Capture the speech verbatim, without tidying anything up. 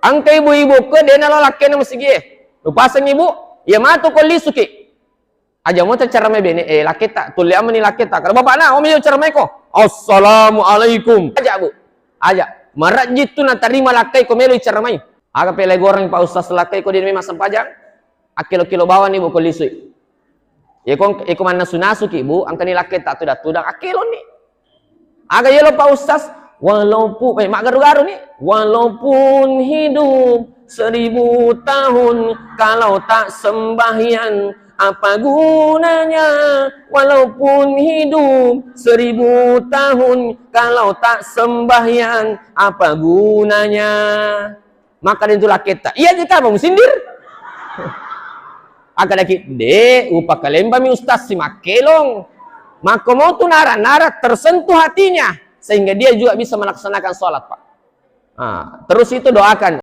Engka ibu-ibu ko de nalo lakkena masigie. Upaseng ibu, iya matu ko lisuki. Aja mo ceramai bene, eh, lakketa, tulle amani lakketa. Karo bapakna, oh, mejo ceramaiko. Assalamualaikum. Aja, Bu. Aja. Marajji tu natarima lakkai ko melo ceramai. Aga pele goreng Pak Ustaz lakkai ko de memang sempajang. Akkelo-kelo bawani, Bu, ko lisui. Iko, iko mannasu-nasuki, Bu, engkani lakketa tudang-tudang, akkeloni. Aga yelo Pak Ustaz, walaupun, eh, maggaru-garu ni, walaupun hidup seribu tahun kalau tak sembahyang, apa gunanya? Walaupun hidup seribu tahun kalau tak sembahyang, apa gunanya? Maka dentu lakketta, iya jita apa musindir? Akadaki de, upakalembami ustaz si makkelong. Maka mau tu nara-nara tersentuh hatinya sehingga dia juga bisa melaksanakan sholat, Pak. Ah, terus itu doakan.